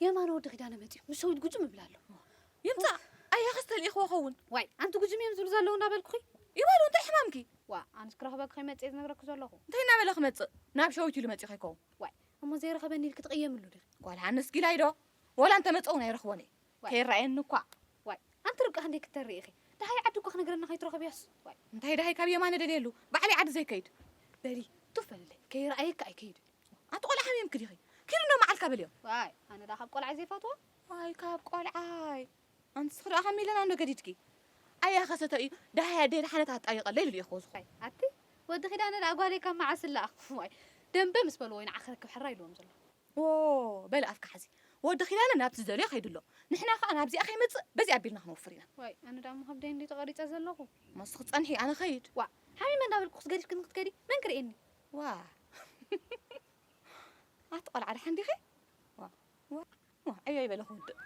የማነ ወዲ ኪዳነ መፂኡ ምስ ሰዊት ጉጅም ይብል ኣሎ። ይምፃእ። ኣያኸስ ተልኢኽዎ ኸውን። ዋይ ኣንቲ ጉጅም እዮም ዝብሉ ዘለዉ እናበልኩኺ። ይበሉ፣ እንታይ ሕማምኪ? ዋ ኣነስ ክረኽበኪ ከይመፅእ ዝነግረኪ ዘለኹ። እንታይ እናበለ ክመፅእ? ናብ ሸዊት ኢሉ መፂኡ ከይከውን። ዋይ እሞ ዘይረኸበኒ ኢልኪ ትቕየምሉ ዲኺ? ጓል ሃንስ ጊላይ ዶ? ወላ እንተመፀ እውን ኣይረኽቦን እየ። ዋይ። ከይረኣየኒ እኳ። ዋይ ኣንቲ ርብቃ ክንደይ ክትተርኢ ኢኺ? ደሃይ ዓዲ እኮ ክነግረና ከይትረኸብያስ። ዋይ እንታይ ደሃይ ካብ የማነ ደልየሉ ባዕለይ ዓዲ ዘይከይድ። በሊ ቱፍ በልለይ፣ ከይረኣየካ ኣይከይድ። ኣቲ ቆልዓ ሓሚምኪ ዲኺ? ኪዱ እንዶ መዓልካ በልዮ። ዋይ ኣነ ዳ ካብ ቆልዓ ዘይፈትዎ። ዋይ ካብ ቆልዓይ። ኣንስኺ ደኣ ከመይ ኢለና እንዶ ገዲድኪ? ኣያ ከሰተ እዩ ደሃይ ኣደይ ደሓነት ኣጣይቐለይ ኢሉ እየ ክወዝኹ። ኣቲ ወዲ ኪዳነ ደኣ ጓለይ ካብ መዓስ ለኣኽ። ዋይ ደንበ ምስ በልዎ ኢና ዓኸረክብ ሕራ ኢልዎም ዘሎ። ዎ በል ኣፍካ ሓዚ። ወዲ ኪዳነ ናብቲ ዝደልዮ ከይዱ ኣሎ። ንሕና ከዓ ናብዚኣ ከይመፅእ በዚ ኣቢልና ክንወፍር ኢና። ዋይ ኣነ ዳሞ ከብደይ እንዲ ተቐሪፀ ዘለኹ። መስኺ ፀንሒ ኣነ ኸይድ። ዋ ሓሚመ እንዳበልኩ ክትገዲፍክን ክትከዲ መን ክርእየኒ? ዋ ኣቲ ቆልዓ ደሓን ዲኺ? ዋ ዋ ዋ ዕዮ ይበለ ክውድእ።